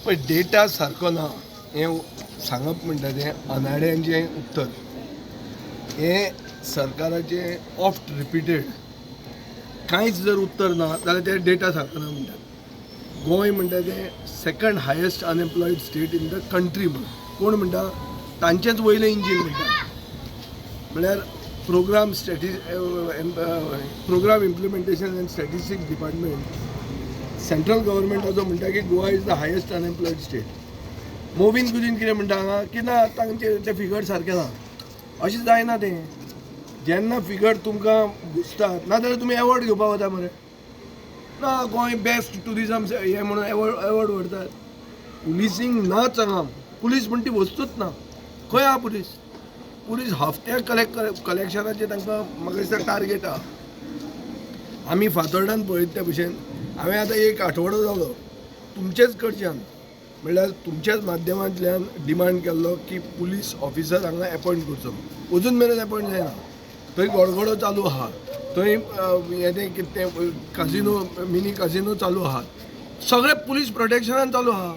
पळय, डेटा सारको ना हें सांगप म्हणटा तें अनाड्यांचें उत्तर. हें सरकाराचें ऑफ्ट रिपीटेड. कांयच जर उत्तर ना जाल्यार ते डेटा सारको ना म्हणटात. गोंय म्हणटा तें second highest unemployed state in the country म्हणून कोण म्हणटा? तांचेच वयलें इंजीन म्हणटा. म्हळ्यार Programme Implementation and Statistics Department, central गव्हर्मेंटाचो म्हणटा की Goa is the highest unemployed state. Mauvin Godinho कितें म्हणटा हांगा की ना, तांचे ते फिगर सारके ना. अशें जायना तें. जेन्ना फिगर तुमकां घुसतात, नाजाल्यार तुमी एवॉर्ड घेवपाक वता मरे. ना, गोंय बेस्ट ट्युरिजम हें म्हणून एवॉर्ड व्हरतात. पुलिसींग नाच हांगा. पुलीस म्हण ती वस्तूच ना. खंय आहा पुलीस? पुलीस हफ्त्याक कलेक्शनाचे तांकां म्हाका दिसता टार्गेट आहा. आमी फातोर्डान पळयत त्या भशेन हांवें आतां एक आठवडो जालो तुमचेच कडच्यान, म्हणल्यार तुमच्याच माध्यमांतल्यान डिमांड केल्लो की पुलीस ऑफिसर हांगा एपॉयंट करचो. अजून मेरेन एपॉयंट जायना. थंय गडगडो चालू आहा, थंय हें तें कितें तें काजिनो, मिनी काजिनो चालू आहा. सगळे पुलीस प्रोटेक्शनान चालू आहा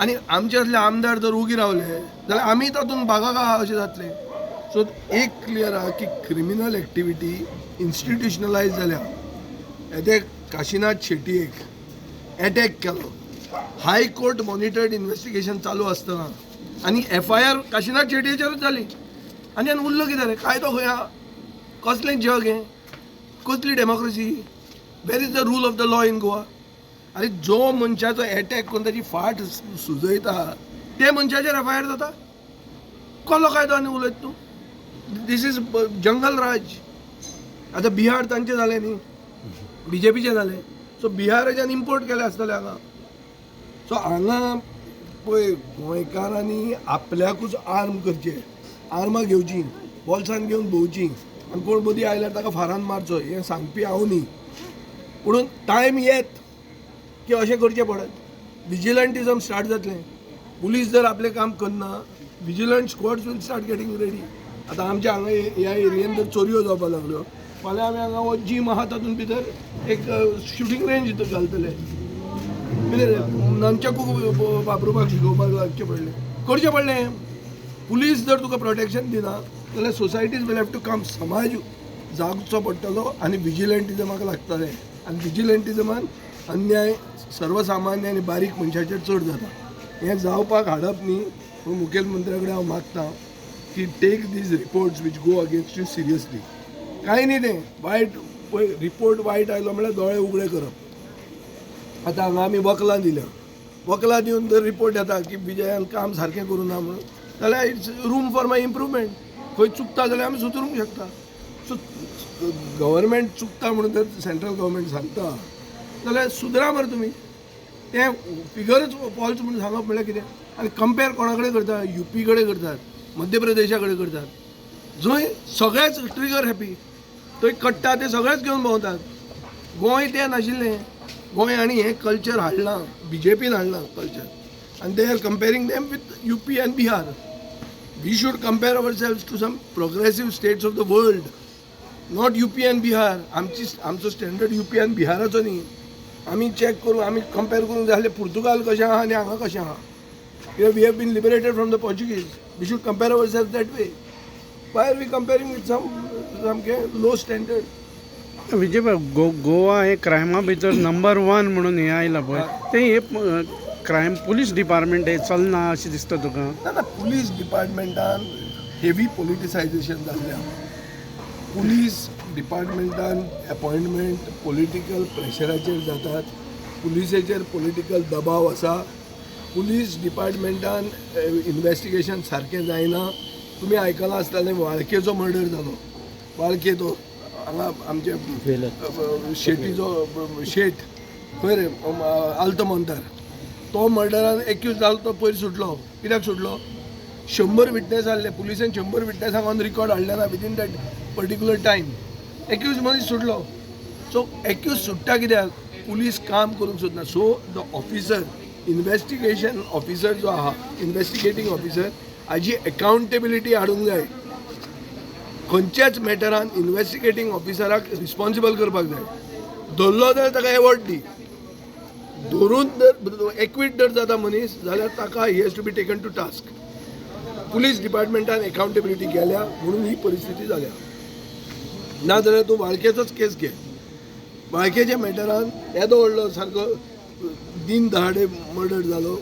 आनी आमचे असले आमदार जर उगी रावले जाल्यार आमी तातूंत भागाक आहा अशें जातलें. सो एक क्लियर आहा की क्रिमिनल एक्टिविटी इन्स्टिट्युशनलायज जाल्या. ते काशिनाथ शेटयेक एटॅक केलो, हाय कोर्ट मॉनिटर्ड इन्व्हेस्टिगेशन चालू आसतना आनी एफआयआर काशिनाथ शेटयेचेरूच जाली. आनी आनी उरलो कितें रे? कायदो खंय आहा? कसलें जग हें? कसली democracy? Where is the rule of the law in Goa? आनी जो मनशाचो एटॅक करून ताची फाट सुजयता ते मनशाचेर एफआयआर जाता. कसलो कायदो आनी उलयत तूं? This is jungle Raj. आतां बिहार तांचें जालें न्ही, बीजेपीचें जालें. सो बिहाराच्यान इम्पोर्ट केलें आसतलें हांगा. सो हांगा पळय, गोंयकारांनी आपल्याकूच आर्म करचें, आर्मां घेवचीं, बोल्सान घेवन भोंवचीं आनी कोण मदीं आयल्यार ताका फारान मारचो हें सांगपी हांव न्ही. पुणून टायम येत की अशें करचें पडत. विजिलंटिजम स्टार्ट जातलें. पुलीस जर आपलें काम करना, vigilant squads will start getting ready. आतां आमच्या हांगा ह्या एरियेन जर चोरयो जावपाक लागल्यो, फाल्यां आमी हांगा हो जीम आहा तातूंत भितर एक शुटींग रेंज घालतले. कितें नंचकू वापरुपाक शिकोवपाक लागचें पडलें, करचें पडलें. पुलीस जर तुका प्रोटेक्शन दिना जाल्यार societies will have to come. समाज जागचो पडटलो आनी विजिलंटिजमाक लागतलें आनी विजिलंटिजमान अन्याय सर्वसामान्य आनी बारीक मनशाचेर चड जाता. हें जावपाक हाडप न्ही पूण मुखेलमंत्र्या कडेन हांव मागता की take these reports which go against you seriously. कांय न्ही तें वायट पळय, रिपोर्ट वायट आयलो म्हळ्यार दोळे उगडे करप. आतां हांगा आमी वकलां दिल्या. वकलां दिवन जर रिपोर्ट येता की विजयान काम सारकें करूं ना म्हणून, जाल्यार it's room for my improvement. खंय चुकता जाल्यार आमी सुदरूंक शकता. सो गव्हर्मेंट चुकता म्हणून जर सेंट्रल गव्हर्मेंट सांगता जाल्यार सुदरा मरे तुमी. तें फिगरच फॉल्स म्हणून सांगप म्हणल्यार कितें? आनी कंपेर कोणा कडेन करता? युपी कडेन करतात, मध्य प्रदेशा कडेन करतात, जंय सगळेच ट्रिगर हॅपी. थंय कट्टा ते सगळेच घेवन भोंवतात. गोंय तें नाशिल्लें. गोंय आनी हें कल्चर हाडलां, बीजेपीन हाडलां कल्चर आनी they are comparing them with UP and Bihar. We should compare ourselves to some progressive states of the world, not UP and Bihar. आमची आमचो स्टँडर्ड युपी आनी बिहाराचो न्ही. आमी चॅक करूं, आमी कंपेर करूंक जाय जाल्यार पुर्तुगाल कशें आहा आनी हांगा कशें आहा. कित्याक we have been liberated from the Portuguese. We should compare ourself that way. Why are we comparing with some सामकें लो स्टँडर्ड? विजय भाई, गोवा हे क्रायमा भितर नंबर वन म्हणून हें आयलां पळय, तें हे क्रायम पुलीस डिपार्टमेंट हे चलना अशें दिसता तुका? ना ना, पुलीस डिपार्टमेंटान हेवी पॉलिटिसायझेशन जाल्लें आहा. पुलीस डिपार्टमेंटान अपॉयंटमेंट पॉलिटिकल प्रेशराचेर जातात. पुलिसेचेर पॉलिटिकल दबाव आसा. पुलीस डिपार्टमेंटान इन्वेस्टिगेशन सारकें जायना. तुमी आयकलां आसतलें, वाळकेचो मर्डर जालो. वाळके तो हांगा आमचे शेटीचो शेट खंय रे, आल्तो मोंतार, तो मर्डरान एक्यूज जालो. तो पयर सुटलो. कित्याक सुटलो? 100 विटनेस आहले. पुलिसेन 100 विटनेसांक ऑन रिकॉर्ड हाडले ना within that particular time. Accused मनीस सुटलो. सो एक्यूज सुट्टा कित्याक? पुलीस काम करूंक सोदना. So the officer, investigation officer जो आहा, इन्वेस्टिगेटींग ऑफिसर, हाजी एकाउंटेबिलिटी हाडूंक जाय. खंयच्याच मॅटरान इन्वेस्टिगेटींग ऑफिसराक रिस्पॉन्सिबल करपाक जाय. धरलो जाल्यार ताका एवॉर्ड दी. धरून जर एक्वीट जर जाता मनीस जाल्यार ताका he has to be taken to task. Police डिपार्टमेंटान एकाउंटेबिलिटी गेल्या म्हणून ही परिस्थिती जाल्या. ना जाल्यार तूं वाळकेचोच केस घे. वाळकेच्या मॅटरान येदो व्हडलो सारको दिन दहाडे मर्डर जालो,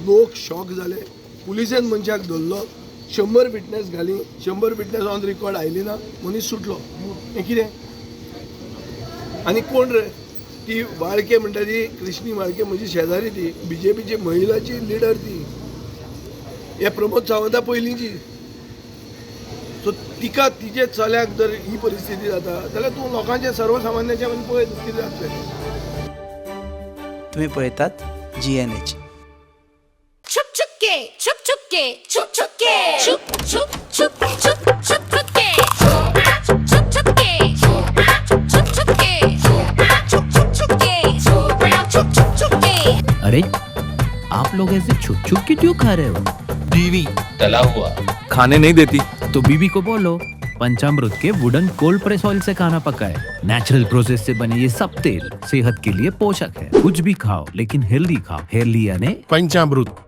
लोक शॉक जाले, पुलिसेन मनशाक धरलो, 100 विटनेस घाली, 100 विटनेस ऑन रिकॉर्ड आयली ना, मनीस सुटलो. हें कितें? आनी कोण रे ती वाळके म्हणटा ती कृष्णी वाळके म्हजी शेजारी, ती बीजेपीची महिलाची लिडर ती. हे प्रमोद सावंता पयलींची. सो तिका तिजे चल्याक जर ही परिस्थिती जाता जाल्यार तूं लोकांचे सर्वसामान्याचे पळय कितें जातलें. तुम्ही पळयतात जीएनएच. छुप छुप के, छुप छुप के, छुप छुप के, छुप छुप छुप छुप छुप छुप के, छुप छुप छुप के, छुप छुप छुप के, छुप छुप छुप के, छुप छुप छुप के. अरे, आप लोग ऐसे छुप छुप के क्यों खा रहे हो? बीवी तला हुआ खाने नहीं देती. तो बीबी को बोलो पंचामृत के वुडन कोल्ड प्रेस ऑयल से खाना पकाए. नेचुरल प्रोसेस से बने ये सब तेल सेहत के लिए पोषक है. कुछ भी खाओ, लेकिन हेल्दी खाओ. हेल्दी यानी पंचामृत.